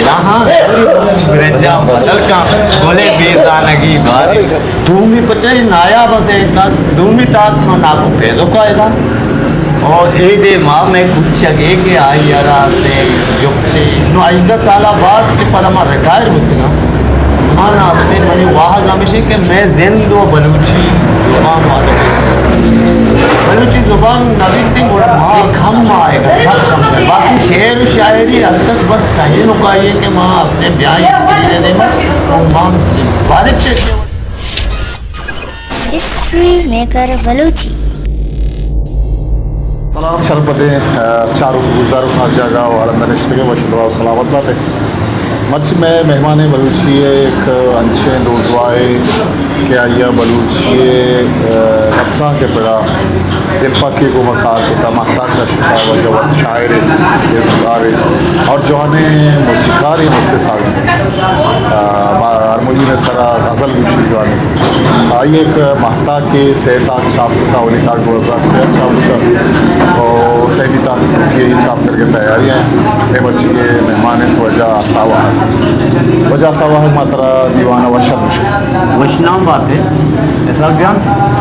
ہاں، ہاں، برنجاں بدل کن، گلے بے زانگی باری۔ دومی پچائی نایاب سے تاک، دومی تاک ما ناکو پیدو قاعدہ۔ اور اے دے ما میں کچھ اگے کہ آئی یارا تے جکتے۔ نو ہژدہ سالہ بعد کہ پدا ما ریٹائر ہوتے نا، من آتے منی واہگ ہمیشہ کہ میں زند و بلوچی زبان والا۔ بلوچی زبان نہ بیتیں گڑا ما کم آئے گا، سخت کم آئے گا۔ باقی شعر و شاعری ہر کس بس کہیں نکائی ہے کہ ما اپنے بیائی دے دے ما، ما بارے چیک ہسٹری میکر بلوچی۔ سلام شرپ دیں، آ، چاروک گوشداروک ہر جاگہ و ہر اندر نشتگے وش دعا و سلامت باتے۔ مرچی مئے مہمان بلوچی ء یک انچیں دوزواہے کہ آئی ء بلوچی ء، آ، لبزانک ء پڑا دلپکی گوما کار کتا، مہتاک ء شتا واجہ وت شاعر ء، ازمکار ء اور جوانیں موسیقار ء مست سازی، آ، ہارمونیم ء سرا غزل گوشی جوانیں۔ آئی ء یک مہتاک ء سئے تاک چھاپ کتا، اولی تاک دو ہزار سئے ء چھاپ کتا، اور سیمی تاک کہ اے چھاپ کنگ ء تیاری ء انت۔ اے مرچی ء مہمان انت واجہ آسا واہگ۔ واجہ آسا واہگ، ما ترا دیوان ء وش اتک گوشیں۔ وش نام بات ہے اسحاق جان۔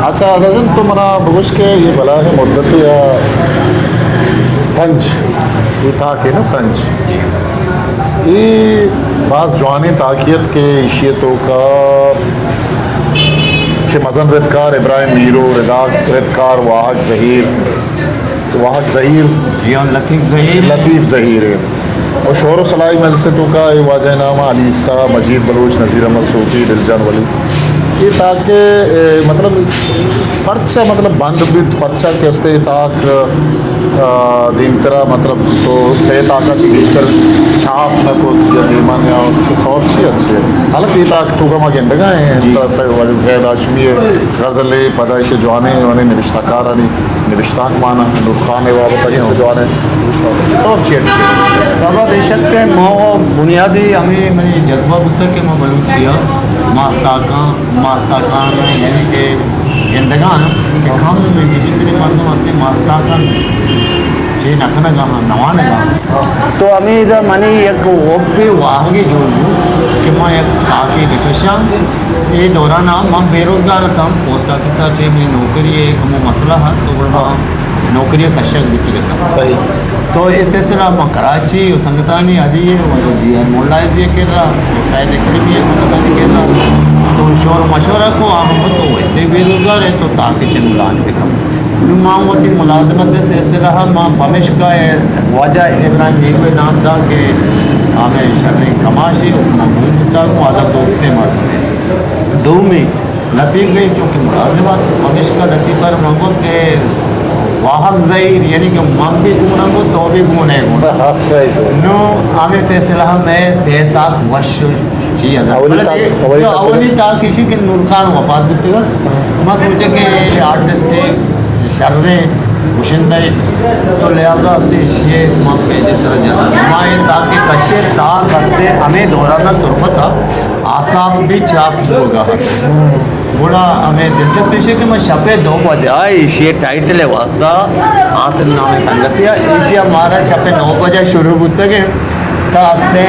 اچھا اسحاق جان، تو منا بگوش کہ اے بلاہیں مدتے ء سنج، اے تاک ء نا سنج، اے باز جوانیں تاکے ات کہ ایشی ء توکا چہ مزن ردکار ابراہیم میرو، رداک، ردکار واہگ زہیر، واہگ زہیر، جی ہاں، لطیف زہیر۔ لطیف زہیر ء۔ و شعر و سلاہی مجلس ء توکا اے واجہ ء نام ء علی عیسیٰ، مجید بلوچ، نذیر احمد صوفی، دلجان ولی۔ اے تاک ء، اے، مطلب، پرچا، مطلب، بند بیت، پرچا کہ استے اے تاک، آ، دیمترا، مطلب، تو سئے تاکا چہ گیشتر چھاپ نہ کت یا دیما نیا، سوب چی ات چی؟ حالانکہ اے تاک توکا ما گندگا ہیں، جی۔ تا س-، واجہ سید ہاشمی ء غزل ء، پدا ایشی جوانیں، جوانیں نبشتہ کارانی نبشتانک مان انت، نور خان ء بابت ء جی۔ جست جوان انت، نبشتانک۔ سبب چی انت؟ سبب ایش انت کہ ما بنیادی ہمیں منی جذبہ بوتگ کہ ما بلوچی ء ماہتاکاں، ماہتاکاں یعنی کہ گندگان کہ کم گیشتری مردم ہستے ماہتاکاں چے نہ کنگا، نوانگا۔ تو ہمیں ادا منی یک حبے واہگے جوڑ بوت کہ ما یک تاکے بکشاں۔ اے دوران ء من بے روزگار اتاں، پوسٹ آفس ء چہ منی نوکری ء ہمو مسئلہ ات، تو گڑا ما نوکری ء کشگ بوتگ اتاں۔ صحیح۔ تو اے سلسلہ ما کراچی و سنگتانی علی ء و جی آر مولا ء کرا و سید اکرمی ء سنگتانی کرا تو شور مشورہ کو، آ ہم تو ویسے بے روزگار ہے تو تاکہ چنو لانچ بکن۔ نوں ما وتی ملازمت ء سلسلہ ء ما پمیشکا ء واجہ ابراہیم میرو ء نام داں کہ آ مئے شریں کماشے ء ما گون بوتگ ء ادب دوستیں مردمے۔ دومی لطیف ء چونکہ ملازمت، پمیشکا لطیف ء را من گوشت کہ واہگ زہیر، یعنی کہ من بھی گون ء گوں، تو بھی گون ء گوں۔ صحیح، صحیح۔ نوں ہمے سلسلہ ء مئے سئے تاک وش جی ہاں۔ اولی بلے تاک، اے اولی تو تاک اولی تاک ایشی کہ نور خان وفات بوتگ ات۔ ما سوچا کہ آرٹسٹ شریں گشندہ اے، تو لہذا ہستے ایشی ما پیج سر جانا۔ ما اے تاک کشے تاک ہستے ہمیں دوران تربت آساپ بھی چاپ ہوگا۔ گڑا ہمیں دلچسپ ایشی کہ ما شپے دو بجا ایشی ٹائٹل واسطہ حاصل نام سنگتی ہے۔ ایشی ہمارا شپے نو بجا شروع ہوتا کہ تا ہستے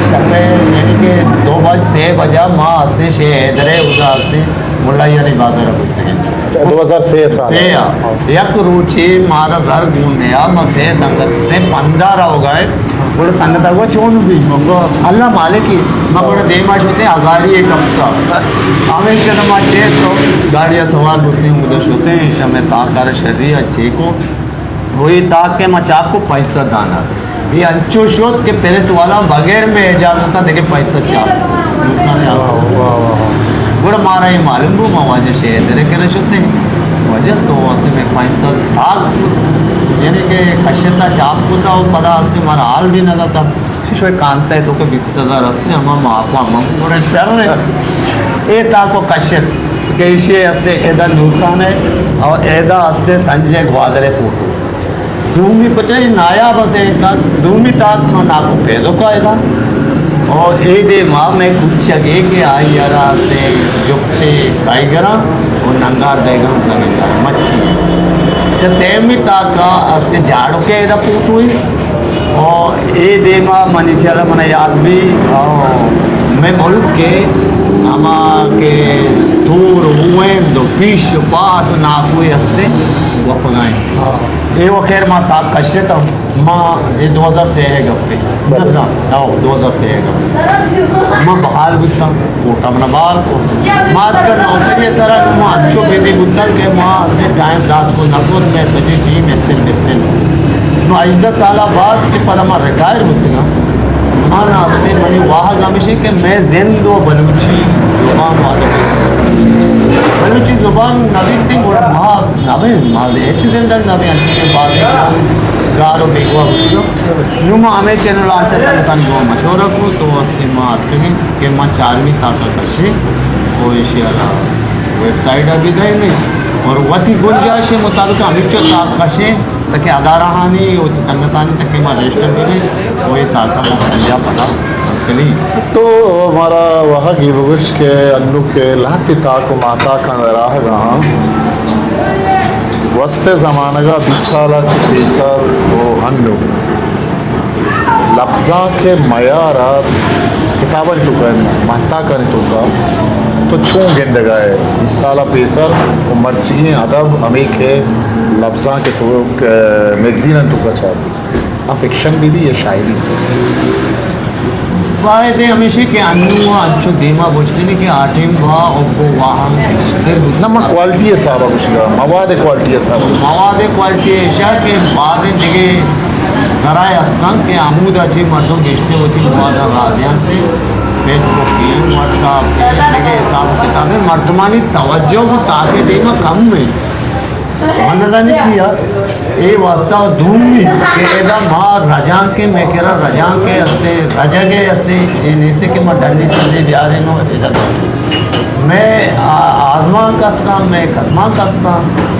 شپے، یعنی کہ دو بج، سے بجا ما ہستے شے حیدرے اودا ہستے ملائیانی بازار بوتگیں۔ اچھا، دو ہزار سے سال۔ سے آ۔ یک روچے مارا زر گون نیا، ما سے سنگت سے پندہ را ہو گئے۔ گڑا سنگت آگو چون بھی، من گو اللہ مالکی، ما گڑا دیما شوتے ہزاری ایک ہفتہ۔ ہمیشہ ما چیک تو گاڑی سوار بوتیں، اودا شوتے، شمے تاکار شری چیک کو۔ وہی تاک کہ ما چاپ کو پیسہ دانا۔ یہ انچو شد کہ پریس والا بغیر میں اجازت دیکھے پیسہ چاپ۔ واہ، واہ، واہ۔ گڑا مارا یہ معلوم ہو، ما واجہ شے حیدرے کرے شتے۔ واجہ تو واسطے میں پیسہ تاک، یعنی کہ کشتا چاپ کو تھا، وہ پتا ہستے مارا حال بھی نہ تھا۔ ششوئے کانتا ہے تو کہ بیست ہزار ہستے، ہما ما آپ ہم گڑا شر ہے۔ اے تاک کو کشت کہ ایشی ہستے ایدا نور خان ہے اور ایدا ہستے سنجے گوادر ہے فوٹو۔ دومی پچائی نایاب اسے تاک، دومی تاک ما ناکو پیدو کا ادا۔ اور اے دے ما میں کچھ اگے کہ آئی یارا تے جکتے ٹائیگراں اور ننگار بیگم زمیندار مچھی۔ چا سیمی تاک کا استے جاڑو کے ادا فوٹو ہی۔ او اے دیما منی خیال ءَ منا یات بی، او مئے ملک ءِ ہما کہ تور و ہوند و پیش و پات و ناکوئی است انت، گوپگا انت۔ اے و خیر ما تاک کشت ہم۔ ما اے دو ہزار سے ءِ گپ انت۔ بلے۔ نہ، نہ، او دو ہزار سے ءِ گپ۔ ما بحال بوتاں، کوٹا منا بحال کو۔ ما اتکا نوکری ءِ سرا، ما انچو بدی بوتاں کہ ما اصلیں ٹائم دات کو نہ کت، مئے سجی ٹیم اتن بتن۔ نو ہژدہ سال بعد کہ پدا ما ریٹائر بوتگاں، ما نہ اصلیں منی واہگ ہمیش انت کہ مئے زند و بلوچی زبان و ادب۔ بلوچی زبان نہ بیتیں گڑا ما نہ بیں، ما ہچ زندگ نہ بیں، انچو کہ بازیں گار و بیگواہ بوتگاں۔ نوں ما ہمے چینل ءَ انچا سنگتانی گوں مشورہ کو تو وقتی ما اتکگیں کہ ما چارمی تاکا کشیں و ایشی ءَ را ویب سائٹ ءَ بھی دئیں اور وتی گنجائش مطابق ہمینچو تاک کشیں تاکہ ادارہانی وتی سنگتانی تکے ما رجسٹر بہ بیں و اے تاکا ما کامیاب پدا کنیں۔ تو مارا واہگی بگوش کہ انو کہ لہتے تاک و ماہتاکاں در آہگا ہاں، گوستہ زمانگا بیست سالا چہ پیسر و انو لبزانک ءِ معیار ءَ کتابانی توکا، ماہتاکانی توکا تو چون گندگا ئے؟ بیست سال ءَ پیسر و مرچیگیں ادب ہمے کہ لبزانک ءِ تو، میگزینانی توکا چاپ بیت، آ فکشن بہ بی یا شاعری۔ باید ہمیش کہ انو انچو دیما گوشتنے کہ آ ٹیم با او کو واہم در بوت۔ نہ، ما کوالٹی حساب ءَ گوشگا، مواد کوالٹی حساب ءَ گوشگا۔ مواد کوالٹی ایشا کہ بازیں دگہ ذرائع ہستاں کہ ہمودا چہ مردم گیشتر وتی مواد ءَ راہ دیاں سے، فیس بک ایں، واٹس ایپ ایں، دگہ حساب کتاب ایں، مردمانی توجہ و تاکہ دیما کم ایں۔ من نزانی چیا اے واسطہ و دومی کہ ادا ما رجانکیں، مئے کرا رجانکے ہستے، رجگے ہستے، اے نیستے کہ ما ڈنی چیزے بیاریں و ادا مئے آ-، آزمانک استاں، مئے کسمانک استاں،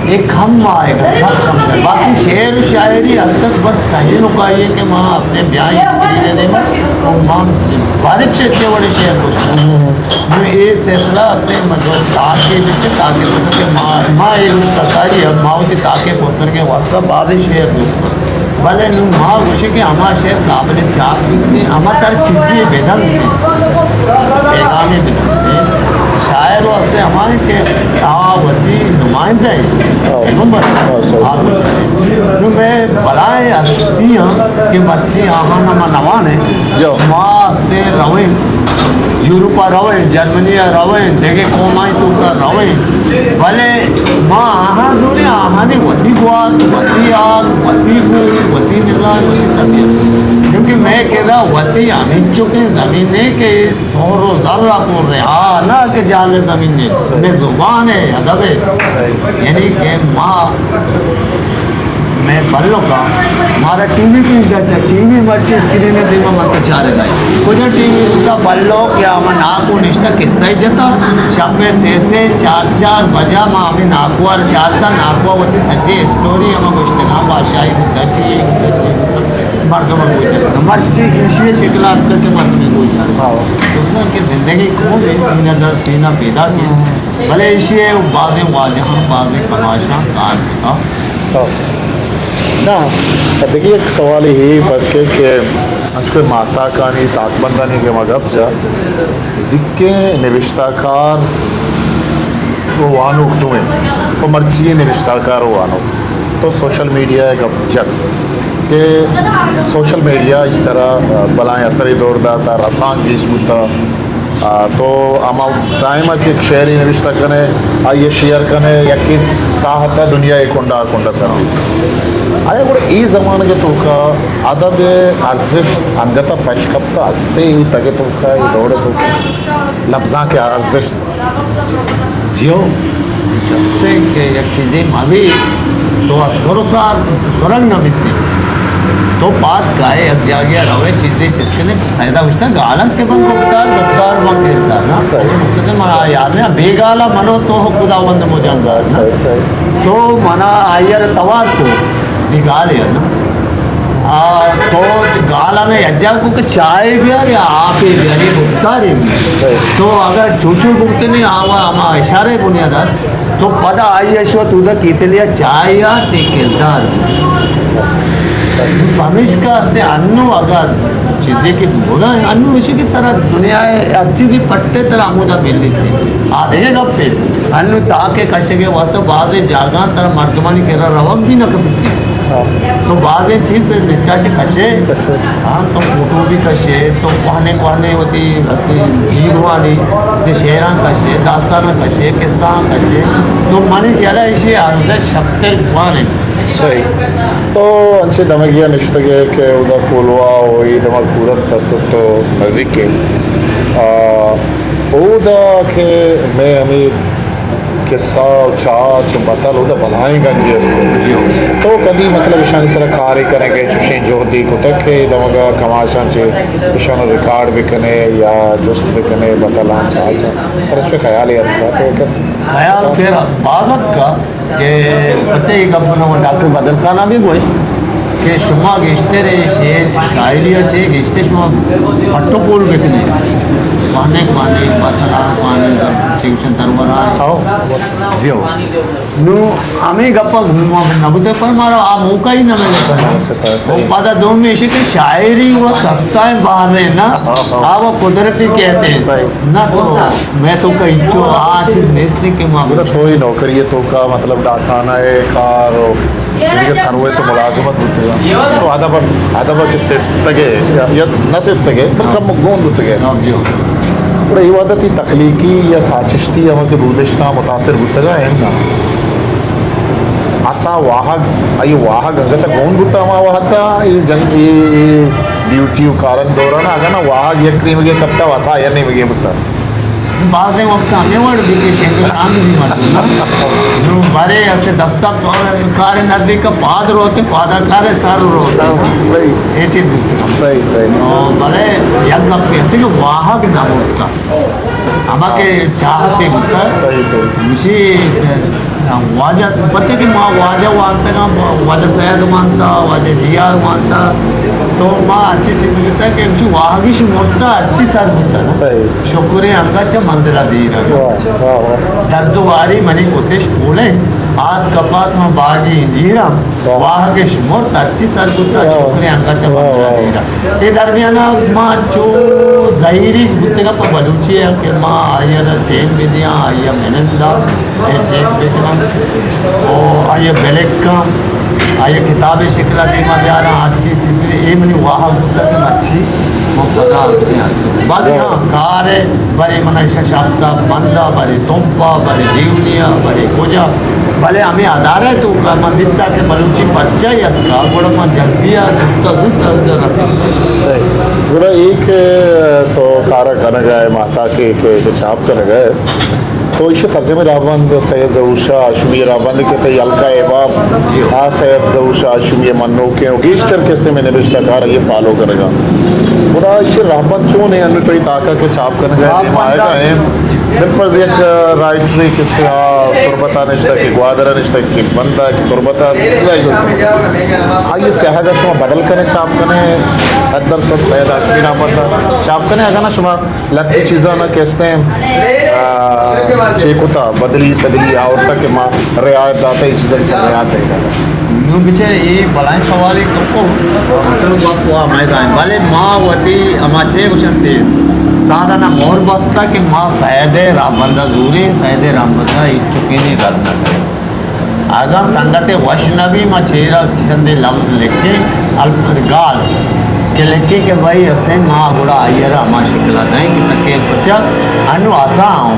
اے کم آئیگا، سک کم آئیگا۔ باقی شعر و شاعری ہر کس بس ٹہینوکائی ایں کہ ما اپنے بیائیں، ما بارے چیتے وڑے شعر گوشتاں۔ نوں اے سلسلہ ہستے مطلب تاکے بیتے، تاکے بیتے کہ ما، ما اے روز تکاری اب ما وتی تاکے پتر کے واسطہ بازیں شعر دوست۔ بلے نوں ما گوشے کہ ہما شعر قابل چاپ بیتے، ہما تر چیزی بدن بیتے، پیغامی بدن بیتے۔ شاعر واسطے ہمائیں کہ آ وتی نمائندہ ہیں۔ ہاں۔ نمبر۔ ہاں، سر۔ آ گوشتے۔ نوں مئے بلائیں ہستی ہاں کہ مرچی آہاں ما نوانے۔ جو۔ ما ہستے رویں۔ یورپا رویں، جرمنیا رویں، دگہ قومانی توکا رویں، بلے ما آہاں زوریں، آہانی وتی گوات، وتی حال، وتی بوت، وتی مزاج، وتی طبیعت۔ چونکہ مئے کرا وتی ہمینچکیں زمینے کہ سہر و زر ءَ پُر ایں، آ نہ کہ جہل زمینے، مئے زبان ءِ ادب ءِ۔ یعنی کہ ما مئے بلوکاں مارا ٹی وی پیش داشتہ، ٹی وی مرچی اسکرین ءِ دیما من تو چارگا ایں۔ کجا ٹی وی بوتا؟ بلوک یا ہما ناکو نشتہ قصہ ءَ جتا، شپ ءِ سے سے چار چار بجا ما ہمے ناکو ءَ چارتا، ناکو ءَ وتی سجے اسٹوری ہما گوشتگاں، بادشاہی بوتا، چی بوتا، چی بوتا، مردم گوشتگاں۔ مرچی ایشی شکل اتکا کہ مردم گوشتگاں۔ ہاں۔ کہ زندگی کون سینہ در سینہ پیدا کی۔ بلے ایشی ءَ بازیں واجہاں، بازیں کماشاں کار کتا۔ ہاں۔ نہ، دگہ یک سوالے اے پد کہ، کہ انچو کہ ماہتاکانی، تاکبندانی کہ ما گپ جا، زیکیں نبشتہ کار و وانوک دوئیں، و مرچی نبشتہ کار و وانوک تو سوشل میڈیا ءَ گپ جت کہ سوشل میڈیا ءَ اش سرا بلائیں اثرے دور داتا، رسانک گیش بوتا۔ آ، تو ہما ٹائم ءَ کہ شعرے نبشتہ کنے، آئی ءَ شیئر کنے، یکے ساہت ءَ دنیا ءِ کنڈ ءَ کنڈ ءَ سر بیت۔ آیا گڑا اے زمانگ ءِ توکا ادب ءِ ارزشت انگت ءَ پش کپتہ، ہستے اے تگ ءِ توکا، اے دور ءِ توکا لبزانک ءِ ارزشت؟ جیو، شرطے کہ یک چیزے مہ بی، تو سر و سار سرنگ نہ بیتے۔ تو پاد کائے، یک جاگے ءَ روئے، چیزے چست کنے، سیدا گوشتہ، گالم کہ بن گفتار، گفتار بن کردار، نا؟ صحیح۔ مقصد من آ یار نے، بے گالا منو تو خداوند مجنگار، نا؟ صحیح، صحیح۔ تو منا آئی ءَ را توار کو، بے گالے، نا؟ آ، تو گالا نے یک جاگہ کو کہ چائے بیار یا آپے بیار، یہ گفتارے بھی۔ صحیح۔ تو اگر چوچو گفتے نے، آوا ہما اشارے بنیاد تو پدا آئی ءَ شو تو دا کیتلیا چائے یا تے کردار۔ بس۔ پمیشکا ہستے انو اگر چیزے کہ بولا انو اسی کہ ترا دنیا ہے ہر چیزی پٹے ترا ہمودا ملی تھی۔ آ دے گپے انو تاکہ کشگے واسطہ بعض جاگہ ترا مردمانی کرا روگ بھی نہ کپتی۔ تو بعض چیز نکا چے کشے۔ ہاں، تو فوٹو بھی کشے، تو کوہنے کوہنے ہوتی، ہوتی ہیروانی سے شعراں کشے، داستاناں کشے، قصہ کشے۔ تو منی خیال ہے اسی ارزش شکتر بوانے۔ صحیح۔ تو انچیں دمگی ءَ نشتگ ئے کہ اودا کولواہ ءُ اے دمگ پورت اتک تو نزیک ءَ۔ آ، اودا کہ مئے ہمے قصہ ءُ چاچ ءُ بتل اودا بلاہیں گنجے است۔ تو کدی مطلب اشانی سرا کارے کنگ ئے، چوشیں جہدے کتگ کہ اے دمگ ءَ کماشاں چہ اشاں ریکارڈ بکنے یا جست بکنے بتلاں چاچاں؟ پر چے خیالے اتکا تو کہ خیال پھر باز اتکا۔ کہ پرچہ اے گپ من ڈاکٹر بدل خان ءَ بھی گوشت کہ شما گیشتر اے شعر شاعری ءَ چے گیشتر شما پٹ ءُ پول بکنے، کوہنیں کوہنیں بتلاں، کوہنیں چے گوشن دروران۔ ہو۔ جی ہو۔ نو ہمیں گپ ءَ گوما نہ بوتے پر مارا آ موقع ہی نہ ملتا۔ صحیح، صحیح۔ پدا دومی ایشی کہ شاعری و سستائیں بہر نا، ہاں، ہاں۔ آ و قدرتی کہتے ہیں۔ صحیح۔ نہ تو میں تو کہیں چو آ چیز نیست کہ ما گڑا تو ہی نوکری ءِ توکا مطلب ڈاکخانہ ءِ کار ءُ دگہ سروس ءُ ملازمت بوتگا۔ تو ادب، ادب کہ سستگے یا، یا نہ سستگے، بل کم گون بوتگے۔ ہاں، جی۔ گڑا اے وہد ءَ تئی تخلیقی یا ساچشتی ہما کہ بودشتاں متاثر بوتگا انت نا؟ اسا واہگ، آئی واہگ انگت گون بوتا ہما وہد ءَ، اے جنگ، اے، اے ڈیوٹی ءُ کارن دوران اگاں نا واہگ یک نیمگے کپتا، اسا یک نیمگے بوتا۔ بازیں وقت ہمیں وڑ بھی کہ شنگ شانگ بھی مردم۔ جو بارے اسے دفتر کار نزدیک پاد روتے، پادا کار سر روتے۔ ہاں، صحیح۔ اے چیز بوتا۔ صحیح، صحیح۔ تو بلے یک گپ کہ واہگ نہ بوتا۔ ہما کہ چاہتے بوتا۔ صحیح، صحیح۔ مشی واجہ، پرچہ کہ ما واجہ وانتگاں، واجہ سید وانتا، واجہ جی آر وانتا، تو ما ہرچی چیز بوتا کہ ہمشی واہگی شمرتا، ہرچی سر بوتا۔ صحیح۔ شکریں انگا چہ منزل ءَ دیر ءَ۔ واہ، واہ، واہ۔ درد ءُ واری منی کتش پولیں، آس کپات من باگی انجیراں، واہ۔ واہگ شمرت ہرچی سر بوتا، واہ۔ شکریں انگا چہ منزل ءَ دیر ءَ۔ اے درمیان ءَ ما چو زہیری بوتگاں پہ بلوچی ءَ کہ ما آئی ءَ را ٹیم بدیاں، آئی ءَ محنت دات، اے چیک بکناں، او آئی ءَ بلکاں، آئی ءَ کتابے شکل ءَ دیما بیاراں، ہر چیز چیز بھی۔ اے منی واہگ بوتگ کہ مرچی ما پدا آتکیں۔ بازیں ہاں کار ءَ، برے من ایشاں شاپتا بندا، برے تمپا، برے دیونیا، برے کجا، بلے ہمیں ادارہ ءِ توکا من دیتا کہ بلوچی پرچہ اتکا، گڑا من جلدی ءَ زوت ءَ زوت ءَ اندر رکھاں۔ صحیح۔ گڑا اے کہ تو کارا کنگا ئے، ماہتاکے کہ ایشی ءَ چاپ کنگا ئے، تو ایشی ءِ سرجمیں راہبند سید ظہور شاہ ہاشمی ءِ راہبند کہ تئی ہلکا احباب آ سید ظہور شاہ ہاشمی ءِ منوکیں ءُ گیشتر کستے مئے نبشتہ کار آئی ءَ فالو کنگا۔ گڑا ایشی ءِ راہبند چون ایں؟ انوں تو اے تاکا کہ چاپ کنگا ئے، دیما آئیگا ایں۔ بالفرض یک رائٹرے کستے آ تربت ءَ نشتگ کہ گوادر ءَ نشتگ کہ بندہ کہ تربت ءَ آئی ءِ سیاہگ ءَ شما بدل کنے، چاپ کنے، صد درصد سید ہاشمی راہبند ءَ چاپ کنے، اگاں نہ شما لہتے چیزاں نہ کستیں، آ، چے کتا، بدلی سدلی آورتا کہ ما رعایت داتا، اے چیزاں سر رعایت دے۔ نوں بچار اے بلائیں سوالے تو کو، مطلب وقت وا مئے گائیں۔ بلے ما وتی ہما چے گوشنتے، سادہ نہ مہر بستا کہ ما سید راہبند ءَ زوریں، سید راہبند ءَ ہچ چکینے رد نہ کریں۔ اگاں سنگت وش نہ بی، ما چیرا چندے لفظ لکھیں، الف گال کہ لکھیں کہ بھائی ہستیں، ما گڑا آئی ءَ را ہما شکل ءَ دئیں کہ تکے پچا انو آسا ہوں،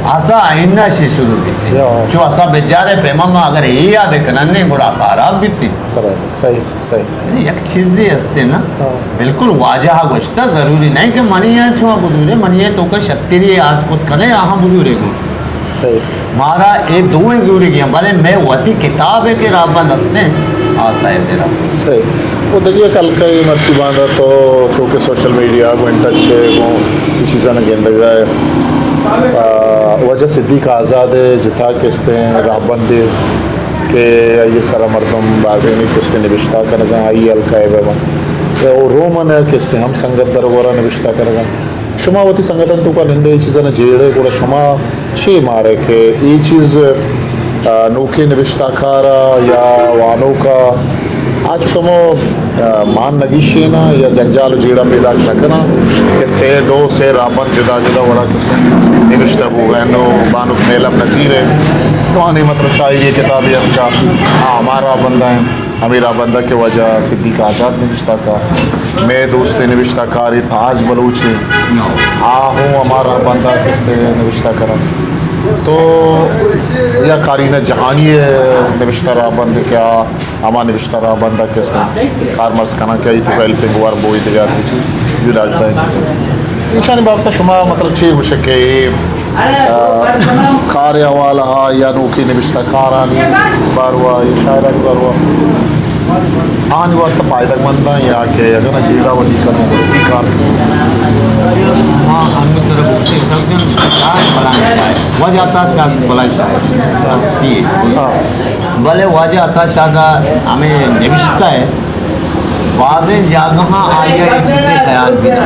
آسا آئینہ شے شروع بیت۔ یا۔ چو آسا بجارے پیما ما اگر اے یاد کنن نے گڑا خراب بیت۔ خراب، صحیح، صحیح۔ یعنی یک چیزے ہستیں نا۔ ہاں۔ بالکل واجہ گوشتا ضروری نہیں کہ منی ہے چو بزورے، منی ہے تو کا شتری آج کت کنے آہاں بزورے گو۔ صحیح۔ مارا اے دوئیں زورگی ہیں، بلے مئے وتی کتابے کہ راہبند ہستیں، آ سید راہبند۔ صحیح۔ و دگہ یک ہلکا اے مرچی باندا تو چونکہ سوشل میڈیا گوں ان ٹچ ہے، گوں اے چیزاں گندگا ہے۔ آ، واجہ صدیق آزاد ہے، جتا کستیں راہبندے کہ آئی سرا مردم بازینے کستیں نبشتہ کنگا، آئی ہلکا ہے بہ۔ او رومن ہے کستیں ہم سنگت درورا نبشتہ کنگا۔ شما وتی سنگتانی توکا نندے اے چیزانا جیڑے، گڑا شما چے مارے کہ اے چیز، آ، نوکیں نبشتہ کارا یا وانوکا آ چو کمو مان نہ گیشیناں یا جنجال و جیڑہ پیداک نہ کناں کہ سے دو سے راہبند جدا جدا وڑا کستے نبشتہ بوگا انو بانک نیلم نصیر ءِ جوانیں مطلب شاعری کتابے اتکا، آ ہما راہبنداں، ہمے راہبنداں کہ واجہ صدیق آزاد نبشتہ کا، مئے دوست نبشتہ کار تاج بلوچ ءِ، آ ہوں ہما راہبنداں کستے نبشتہ کرن تو یا کارینہ جہانی ءِ نبشتہ راہبند کہ آ ہما نبشتہ راہبند ءَ کہ استیں کارمرز کناں کہ آئی توکا ہیلپنگ ورب و دگہ ہرچی چیز، جدا جدا چیز۔ ایشانی بابت ءَ شما مطلب چے گوشے کہ اے، آ، کار ءِ حوالہ ءَ یا نوکیں نبشتہ کارانی باروا، اے شاعرانی باروا آہانی واسطہ پائدگ منداں یا کہ اگاں نہ جیڑہ وتی کنوں گڑا اے کار کنوں؟ ما انگت ترا گوشتے سرجم شاعر بلائیں شاعر، واجہ عطا شاد بلائیں شاعر۔ ہاں۔ بلے واجہ عطا شاد ءِ ہمے نبشتہ ءَ بازیں جاگہاں آئی ءَ اے چیزے خیال بیت،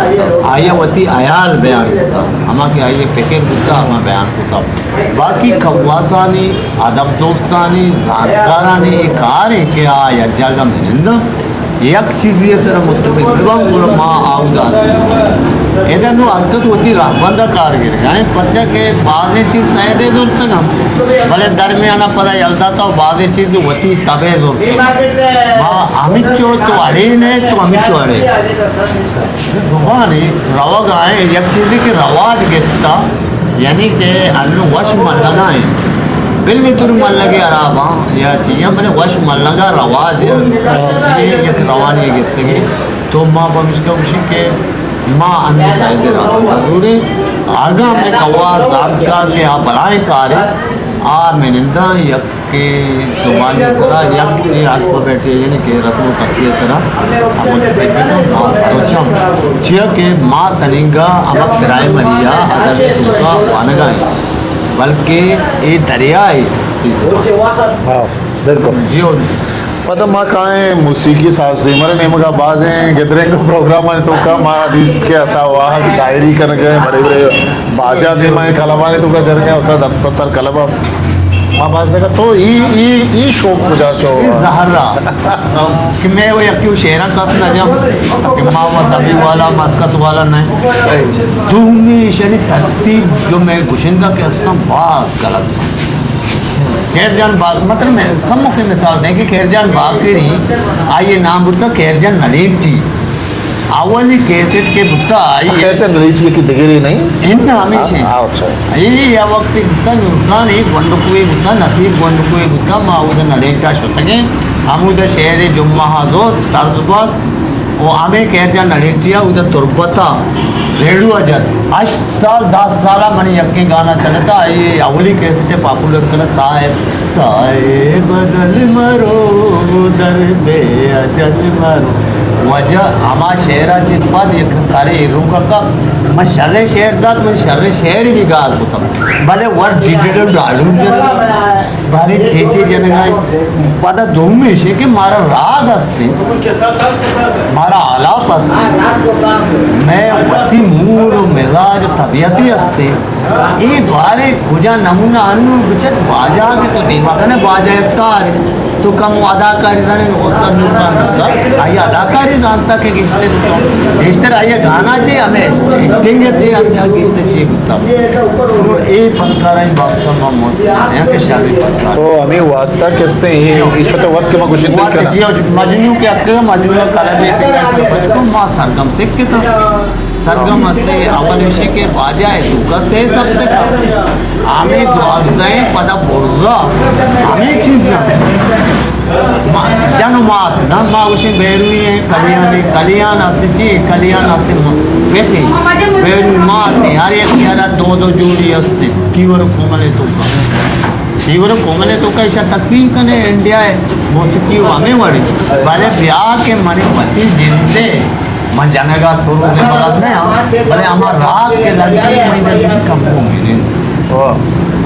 آئی ءَ وتی حیال بیان کتگ، ہما کہ آئی ءِ فکر بوتگ، ہما بیان کتگ۔ باقی کواسانی، ادب دوستانی، زانتکارانی اے کار اِنت کہ آ یک جاگہ بہ ننداں، یک چیزے ءِ سرا متفق بباں، گڑا ما آودا ادا نوں ہر کس وتی رہبند ءَ کار گرگ ءَ اِنت، پرچا کہ بازیں چیز سید ءَ زرتگ اَنت، بلے درمیان ءَ پدا یلہ داتگ ءُ بازیں چیز وتی تب ءَ زرتگ اَنت۔ ما ہمینچو تو اڑے نہ تو ہمینچو اڑے۔ زبان روگ ءَ اِنت، یک چیزے کہ رواج گپتگ، یعنی کہ انوں وش ملگ ءَ اِنت۔ بلے تو ملگ ءَ حراب اِنت یا چی اِنت، بلے وش ملگ ءَ رواج اِنت، چی یک روانی گپتگ اِنت۔ تو ما پمیشکا گوشیں کہ ما انوں سید ءِ رہبند ءَ زوریں۔ اگاں مئے کواس زانتکار کہ آ بلائیں کارے، آ مئے ننداں یک کہ زبان ءِ سرا یک چیز حق پہ بیٹھے، یعنی کہ رسم و کسے ءِ سرا ہم متفق بیتاں، ما سروچاں۔ چیا کہ ما تنینگا ہما پرائمری ءَ ادب ءِ توکا وانگ ءَ ایں، بلکہ اے دریا ءِ۔ ہاں، بالکل۔ جی ہو۔ پدا ما کائیں موسیقی، ساز زیمر ءِ نیمگا۔ بازیں گدرینگ پروگرامانی توکا ما دیست کہ اسا واہگ شاعری کنگ ءَ ایں، برے برے باجا دیما ایں، کلبانی توکا جنگ ءَ ایں، استاد عبدالستار کلب ءَ ما باز دیکھا۔ تو ای، ای، ای شوق کجا شو؟ ای زہر را کہ میں وہ یکی شعرا کس نہ جم کہ ما وہ تبی والا، مسکت والا نہیں۔ صحیح۔ دومی شنی ترتیب جو میں گشندہ کہ استم باز غلط۔ خیر جان باق-، مطلب میں کمو کہ مثال دیں کہ خیر جان باقری، آئی نام بوتا خیر جان نلیٹی۔ اولی کیسٹ کہ بوتا آئی خیر جان نلیٹی کی دگری نہیں؟ انت ہمیشہ۔ ہاں، ہاں، اچھا۔ ای یا وقت بوتا نورخان، ای گونڈکوی بوتا، نصیب گونڈکوی بوتا، ما اودا نلیٹا شتگیں۔ ہمودا شعر جمعہ ہا زور، طرز باز، و ہمے خیر جان نلیٹیا اودا تربتا ریڈیو ءَ جت۔ ہشت سال، دہ سال ءَ منی یکیں گانا چلتا، آئی اولی کیسٹ ءَ پاپولر کنا صاحب، صاحب بدل مرو، در بے اجل مرو۔ واجہ ہما شعر ءَ چہ پد یک سارے ایروک ءَ کپت، من شریں شعر دات، من شریں شعر بھی گار کتم، بلے ور ڈیجیٹل ڈالون جنگ بارے چے چے جنگ ءَ اِنت۔ پدا دومی ایش کہ مارا راگ است اِنت، مارا آلاپ است اِنت، مئے وتی موڈ و مزاج و طبیعتی است اِنت۔ اے بارے کجا نمونہ انوں بچٹ باجا کہ تو دیما کنے باجا افطار تو کم اداکاری زانے، استاد نورخان آئی اداکاری زانتا کہ گیشتر، گیشتر آئی گانا چے ہمیں ایکٹنگ تے آئی گیشتر چے بوتا۔ اے فنکارانی بابت ءَ ما مت، یا کہ شریں فنکار۔ تو ہمے واسطہ کستے اے، ایشو تے وقت کہ ما گوشت وقت کنا۔ جی، مجنوں کہ اتکا، مجنوں کلب ءَ اتکا، بچکو ما سرگم سکتا۔ سرگم ہستے اول ایشی کہ باجا ہے تو کا سے سب تک۔ ہمیں دوازدہ پدا برزا۔ ہمیں چیز جن و مات، نہ ما گوشیں بیروئی ہیں، کلیان ہیں، کلیان ہستے چی، کلیان ہستے م-، بیتے۔ بیروئی مات ہیں، ہر یک یارا دو دو جوڑی ہستے۔ تیور و کومل ہے تو کا۔ تیور و کومل ہے تو کا ایشا تقسیم کنے انڈیا ہے، موسیقی و ہمیں وڑی۔ بلے بیا کہ منی وتی جندے من جنگا تو روزے بلد نہ ہاں، بلے ہما راگ کہ لگی، من جنگی کم کو میرے۔ واہ۔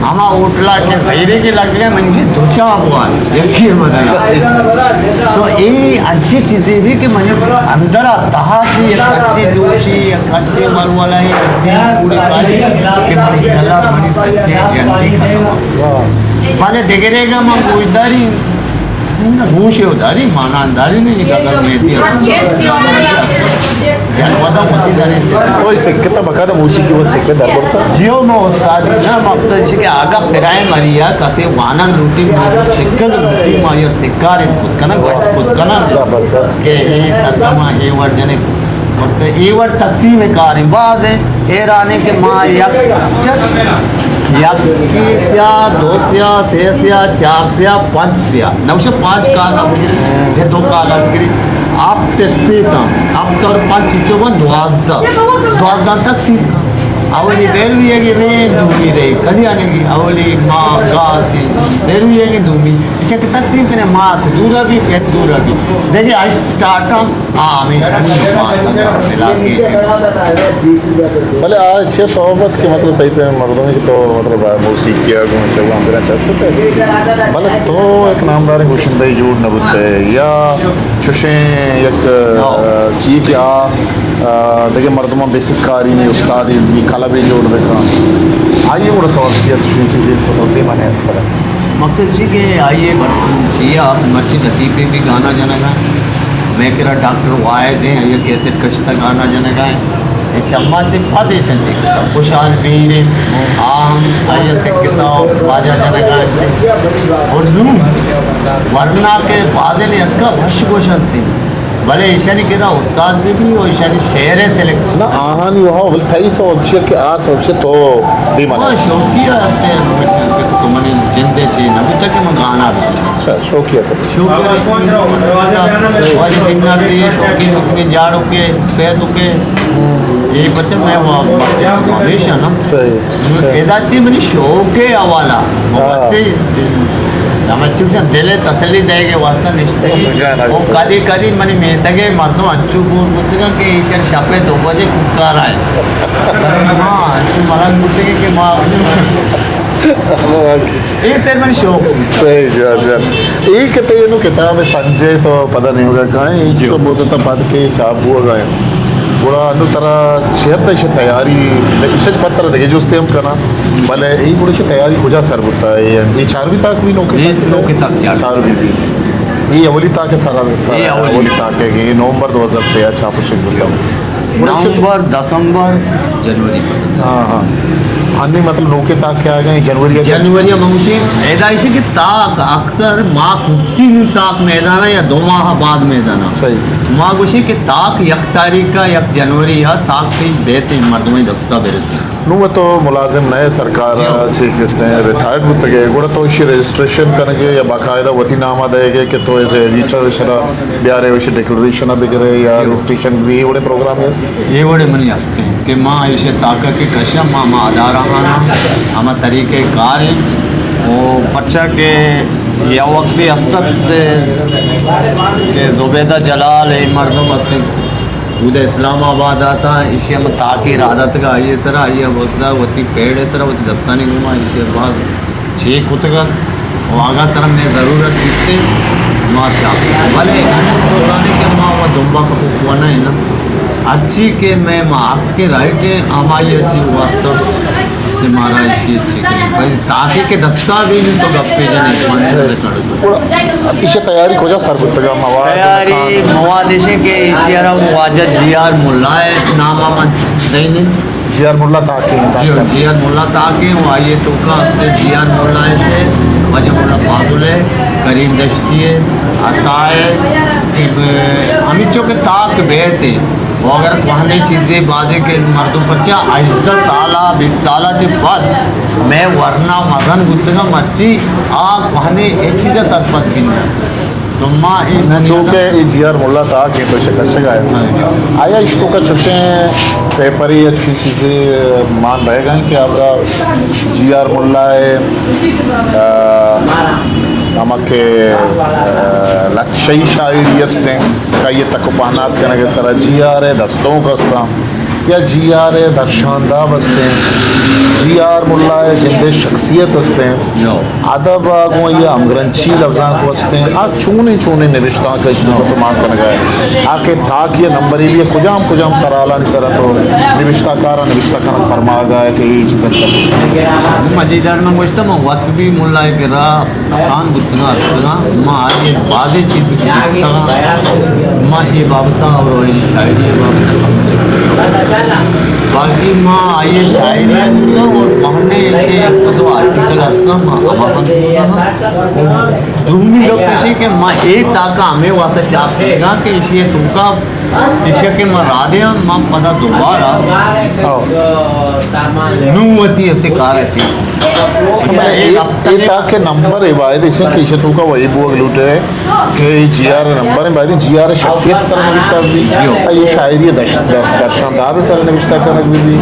ہما ہوٹلا کہ غیرے کہ لگے، من جی دو چا بوان، یکی بدل۔ صحیح، صحیح۔ تو اے انچی چیزے بھی کہ من اندر تہا چی یک اچھی جوشی، یک اچھی ولولہ، یک اچھی پوری کاری کہ من جنگا منی سچے جنگی ختم۔ واہ۔ بلے دگرے گا من گوشداری گوش ءَ داری، مانان داری نہیں، اگر میتی جنودا وتی داری۔ تو اے سکتا بقاعدہ موسیقی و سکے در برتا؟ جیو، ما استاد نہ، مقصد چی کہ آگا پرائمری یا کسے وانان لوٹی، سکن لوٹی، ما یا سکار کت کنا، گوشت کت کنا۔ زبردست۔ کہ اے سرگما اے ور جنے مقصد اے وڑ تقسیم کاریں باز ہیں۔ ایرانے کہ ما یک چک، یک سیا، دو سیا، سے سیا، چار سیا، پنچ سیا، نوشہ پانچ کاغذ گری، یہ دو کاغذ گری، آپ تسپیت ہم، آپ طور پانچ چیزوں کو دوازدہ، دوازدہ تقسیم۔ اولی بیروی ہے کہ رے، دومی رے، کلیانے کی، اولی ماں، گاز کی، بیروی ہے کہ دومی۔ ایشاں کہ تقسیم کنے، مات دورا بھی، پت دورا بھی۔ دیکھیں، اشت ٹاٹا، آ، ہمیشہ نہیں، مات دورا، علاقے میں۔ بلے آ چہ صحبت کہ مطلب تئی پہ مردمے کہ تو مطلب موسیقی ءَ گوں شگاں برا چست ئے۔ بلے تو ایک نامداریں گوشندہ جوڑ نہ بوت ئے یا چشیں یک، آ، چی کہ آ، آ، دگہ مردماں بے سکاری نی استادے بی کلبے جوڑ بکن۔ آئی ءِ گڑا سوال چی ات؟ چشیں چیزے مطلب دے منے پدا۔ مقصد چی کہ آئی ءِ بر-، چی ءَ مرچی لطیفے بھی گانا جنگ ءَ۔ مئے کرا ڈاکٹر واحد ہیں، آئی ءَ کیسٹ کشتہ گانا جنگ ءَ۔ اے چما چہ پد ایشاں چہ خوشحال میر ہیں، آ ہم آئی ءَ سکتا و واجہ جنگ ءَ۔ اور نوں ورنا کہ بازیں یکا وش گوشنت۔ بلے ایشانی کرا استاد بھی بھی و ایشانی شعر سلیکٹ۔ نہ، آہانی وہا، بلے تئی سوب چیئے کہ آ سوب چیئے تو دیما ہاں، شوقیہ ہستے، تو منی جندے چی نہ بوتا کہ من گانا بھی۔ اچھا، شوقیہ کتے۔ شوقیہ کتے۔ واجہ بننا تے، شوقی کتے، جاڑو کے، پیدو کے۔ یہ بچے میں وہ ہمیشہ نا۔ صحیح۔ ادا چی منی شوق ءِ حوالہ، ہاں۔ وقتی ہمے چیزاں دل ءِ تسلی دئیگ ءِ واسطہ نشتگی۔ گانا او کدی کدی منی میتگ ءِ مردم انچو بور بوتگاں کہ ایشر شپ ءِ دو بجے کوکار ءَ۔ ہاں، انچو ملنگ بوتگی کہ ما اے تر منی شوق۔ صحیح جواب، جواب۔ اے کہ تئی نوں کتاب سنجے تو پدا نیمگا کائیں، اے جو۔ چو بوتتا پد کہ چاپ بوگا ایں۔ گڑا انوں ترا چہ حد ایشی تیاری، ایشی چہ پد ترا دگہ جستے ہم کناں، بلے اے گڑا ایشی تیاری کجا سر بوتا؟ اے، اے چاروی تاک بھی نوکے اے تاک؟ نوکے تاک چار۔ چاروی بھی۔ اے اولی تاک سر، سر، اے اولی۔ اولی تاک ہے کہ اے نومبر دو ہزار سے ءَ چھاپ و شنگ بوتا۔ گڑا ایشی نومبر، دسمبر، جنوری۔ ہاں، ہاں۔ انی مطلب نوکے تاک کہ آ گئے جنوری ءَ؟ جنوری ءَ موسم پیدائش کہ تاک اکثر ماہ کٹی نوں تاک میدان ءَ یا دو ماہ بعد میدان ءَ۔ صحیح۔ ما گوشیں کہ تاک یک تاریخ ءَ، یک جنوری ءَ تاک تئی بیت مردمانی دستا برسیت۔ نوں تو ملازم نہ ئے سرکار ءَ، جی۔ چی کستیں ریٹائرڈ بوتگ ئے، گڑا تو ایشی رجسٹریشن کنگ ئے یا باقاعدہ وتی نام ءَ دئیگ ئے کہ تو ایز اے ایڈیٹر ایشرا بیارے، ایشی ڈکلریشن ءَ بگرے یا جی۔ رجسٹریشن بھی، اے وڑیں پروگرام است؟ اے وڑیں منی است کہ ما ایشی تاک ءَ کہ کشاں، ما، ما ادارہ آناں، ہما طریقہ کار ایں۔ او پرچا کہ یا وقتے است ات کہ زبیدہ جلال اے مردم است، اود ءَ اسلام آباد ءَ اتاں، ایشی ءَ ہم تاکے راہ داتگ، آئی ءِ سرا، آئی ءَ وت دا وتی پیڑ ءِ سرا، وتی دستانی گوما ایشی ءَ باز چیک کتگ ات۔ و اگاں ترا مئے ضرورت بیت، ما چاپ۔ بلے تو زانے کہ ما و دمبا کپوک و نہ اناں۔ ہرچی کہ مئے ما حق ءِ رائٹ ءِ، ہمائی ءَ چی واسطہ کہ مارا ایشی چی کنی۔ بلے تاکہ کہ دستا بھی نہیں تو گپے جنے، من سے کڑ۔ گڑا ایشی تیاری کجا سر بوتگ ءَ؟ مواد، تیاری کان؟ مواد ایش کہ ایشی ءَ را واجہ جی آر ملا ءِ نام ءَ من دئینیں۔ جی آر ملا تاکیں، جی، جی آر ملا تاکیں، و آئی ءِ توکا است جی آر ملا ایش، واجہ ملا فاضل ءِ، کریم دشتی ءِ، عطا ءِ، ہمینچو کہ تاک بیت ءِ۔ و اگر کوہنیں چیزے بازیں کہ مردم پرچا ہژدہ سال ءَ، بیست سال ءَ چہ پد مئے ورنا مزن بوتگاں، مرچی آ کوہنیں ہچ چیز ءَ سرپد بنت۔ تو ما اے نہ، چونکہ اے جی آر ملا تاک ایں تو شکشگ ءَ۔ ہاں۔ آیا اش توکا چشیں پیپرے یا چشیں چیزے مان بہگا ایں کہ آپدا جی آر ملا ءِ، آ، ہما کہ، آ، لچہی شاعری استیں، کہ آئی ءِ تک و پہنات کنگ ءِ سرا جی آر ءِ دستونک استاں۔ یا جی آر ءِ درشانداب استیں، جی آر ملا ءِ جند ءِ شخصیت استیں، ادب ءَ گوں آئی ءَ ہمگرنچی لبزانک استیں، آ چونیں چونیں نبشتانک ءَ اشتگ تو مان کنگ ءَ ئے، آ کہ تاکے ءِ نمبرے بی، کجام کجام سرحالانی سرا تو نبشتہ کار ءَ نبشتہ کنگ فرمائگ ءَ ئے کہ اے چیزانی سر نبشتہ؟ مجید ڈار، من گوشتہ، من وت بھی ملا ءِ کرا کسان بوتگاں، اتکگاں، ما آئی ءِ بازیں چیز گپتگاں، ما اے بابت ءَ اور اے شاعری ءِ بابت ءَ کم سے کم، باقی ما آئی ءِ شاعری ءَ بوتگاں اور مہنے ایشی ءِ یک دو آرٹیکل ہستاں، ما ہما بند بوتگاں۔ دومی گپ ایشی کہ ما اے تاکہ ہمے واسطہ چاپ کنگاں کہ ایشی ءِ توکا ایشی کہ ما رادے آں، ما پدا دوبارہ ہو۔ نوں وتی ہفتے کار ءَ چی۔ مطلب، اے، اے تاکہ نمبر ءِ باید ایشی کہ ایشی توکا وہی بوگ لوٹے کہ اے جی آر ءِ نمبر ءِ، باید جی آر ءِ شخصیت سر نوشتہ بی، آئی ءِ شاعری ءِ دش-، دش-، درشانداب ءِ سر نوشتہ کنگ بی بی،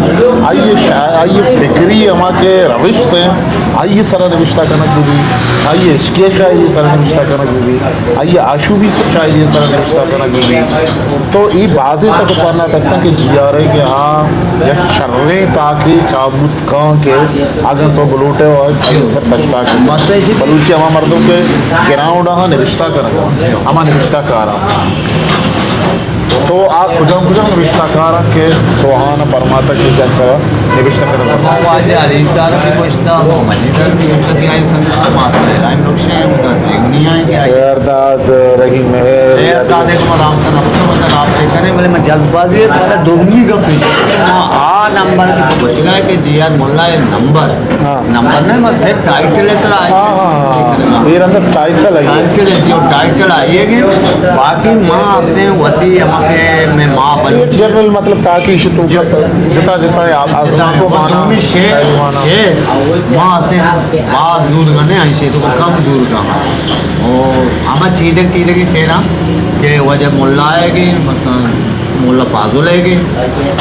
آئی ءِ شا-، آئی ءِ فکری ہما کہ روشت ہیں، آئی ءِ سر نوشتہ کنگ بی بی، آئی ءِ عشقی شاعری ءِ سر نوشتہ کنگ بی بی۔ آئی ءِ آشوبی س-، شاعری ءِ سرا نبشتہ کنگ بہ بیت۔ تو اے بازیں تک ءُ پہنات استاں کہ جی آر ءِ کہ آ یک شریں تاکے چاپ بوت کن کہ اگاں تو بلوٹ ئے و سر تشتاک بلوچی ہما مردم کہ گراؤنڈ ءَ نبشتہ کنگ ءَ، ہما نبشتہ کار ءَ۔ تو آ کجام کجام نبشتہ کار انت کہ تو آہاں پرماتگ کہ جن سرا نبشتہ کنگ بنت؟ ما واجہ علی دار بھی گوشتا، ما مجید دار بھی گوشتا کہ آئی سنگت مات ابراہیم بخش ہیں، ان کا دیونی ہیں کہ آئی یارداد رحیم مہر۔ یارداد ایک مرام کا نبشتہ، مطلب آپ دیکھ رہے ہیں، بولے میں جلد بازی ہے، پہلے دومی کا پیش۔ ہاں، آ نمبر کی گوشنا ہے کہ جی آر ملا ہے نمبر۔ ہاں۔ نمبر نہیں، بس صرف ٹائٹل ہے سر۔ ہاں، ہاں، ہاں۔ اے رندا ٹائٹل ہے۔ ٹائٹل ہے جی، اور ٹائٹل آئیے گی۔ باقی ماں آتے ہیں وتی ہما کہ میں ماں بن ایک جنرل مطلب تاکہ ایشی توکا جتا جتا آزمانکو مانا، شعر، شاعری مانا۔ شعر ماں آتے ہیں، باز دور گنے ہیں، ایشی توکا کم دور گا۔ اور ہما چیدگ چیدگی شعر ہاں کہ واجہ ملا آئے گی، مثلاً ملا فاضل ءِ گے،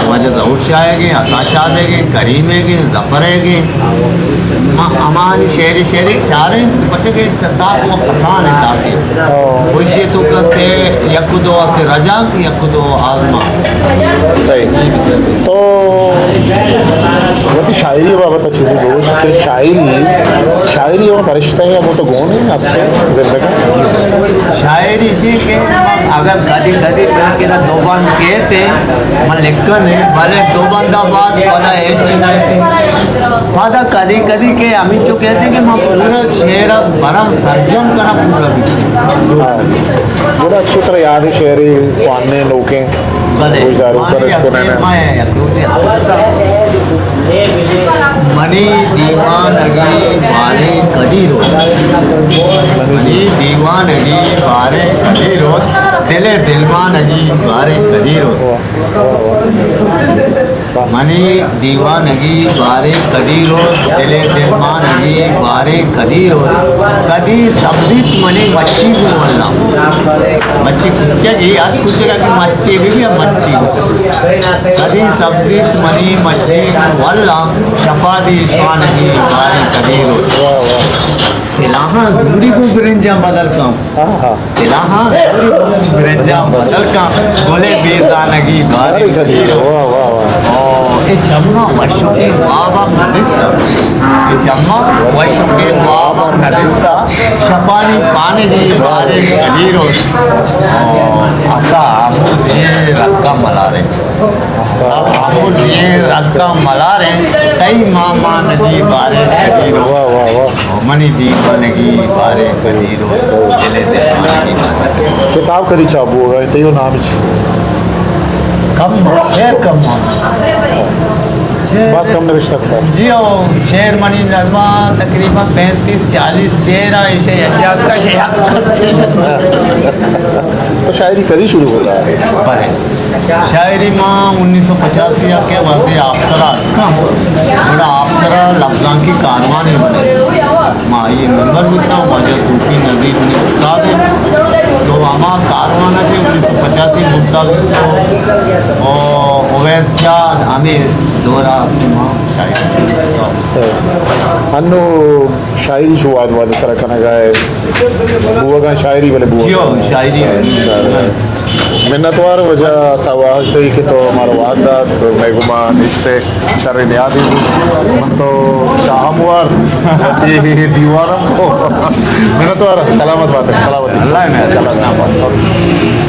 واجہ ظہور شاہ ءِ گے، عطا شاد ءِ گے، کریم ءِ گے، ظفر ءِ گے۔ ما ہمانی شعر، شعر چاریں، پچے کہ تاک و کسان ہے تاکہ۔ ہاں۔ کوئی شے تو کہ یک دو ہفتے رجا، یک دو آزما۔ صحیح۔ تو وتی شاعری بابت چیزے بگوش کہ شاعری، شاعری ہما فرشتہ ہے، ہما تو گون ہے، ہستے، زندگ ہے۔ شاعری اسی کہ اگر کدی کدی بلکہ نہ دو بند کہتے، من لکھن ہے، بلے دو بند بعد پدا ہچ نہ کہتے۔ پدا کدی کدی کہ ہمیں چو کہتے کہ من پورا شعر برم سرجم کرا پورا بھی۔ ہاں۔ گڑا چو ترا یاد ہے شعری، پانے لوکیں۔ بلے، گوشداروکاں اشکناں۔ منی دیوانگی باریں کدی روت۔ منی دیوانگی باریں کدی روت۔ دل ءِ دلمانگی باریں کدی روت۔ منی دیوانگی باریں کدی روت، دل ءِ دلمانگی باریں کدی روت، کدی سبزیت منی مچی گوں ولّاں۔ مچی کچگی، ہر کچگ ءَ کہ مچی بہ بی، مچی گوں۔ کدی سبزیت منی مچی گوں ولّاں، شپادی شوانگی باریں کدی روت۔ تلاہاں دوری گوں برنجاں بدل کن۔ آہا۔ تلاہاں برنجاں بدل کن، گل ءِ بے زانگی باریں کدی روت۔ واہ، واہ، واہ۔ او، اے چماں وشوکیں واباں ندستا۔ اے چماں وشوکیں واباں ندستا، شپانی پانگی باریں کدی روت۔ او، اسا ہمود یہ رکا ملارے۔ اسا ہمود یہ رکا ملارے، تئی ماما نگی باریں کدی روت۔ واہ، واہ، واہ۔ منی دیوانگی باریں کدی روت، دل ءِ دیوانگی باریں۔ کتاب کدی چاپ بوگا ہے؟ تیو نام چی؟ کم، خیر کم۔ باز کم نوشتہ کتاب۔ جی او، شعر منی نظمہ تقریباً پینتیس چالیس شعر آ، ایشے اجازت کا شعر۔ تو شاعری کدی شروع ہوتا ہے؟ بلے۔ شاعری ما انیس سو پچاسی ءَ کہ وھدے آپتر ءَ اتکاں، گڑا آپتر ءَ لبزانکی کاروانے بنے۔ ما آئی ءِ ممبر بوتاں، واجہ صوفی نذیر منی استاد انت۔ تو ہما کاروان ءَ کہ انیس سو پچاسی بوتگ، او اویس شاہ ہمے دور ءَ ما شاعری۔ صحیح۔ انو شاعری شو واد واد سر کنگا ہے۔ بوگا شاعری بلے بوگا۔ جی ہو، شاعری ہے۔ منتوار واجہ سواہگ تئی کہ تو مارا وہد دات، مئے گوما نشتے، شر نیادی بوت۔ من تو چاہم وارت، وتی دیوان ہم کو۔ منتوار، سلامت بات، سلامتی۔ اللہ نے اللہ۔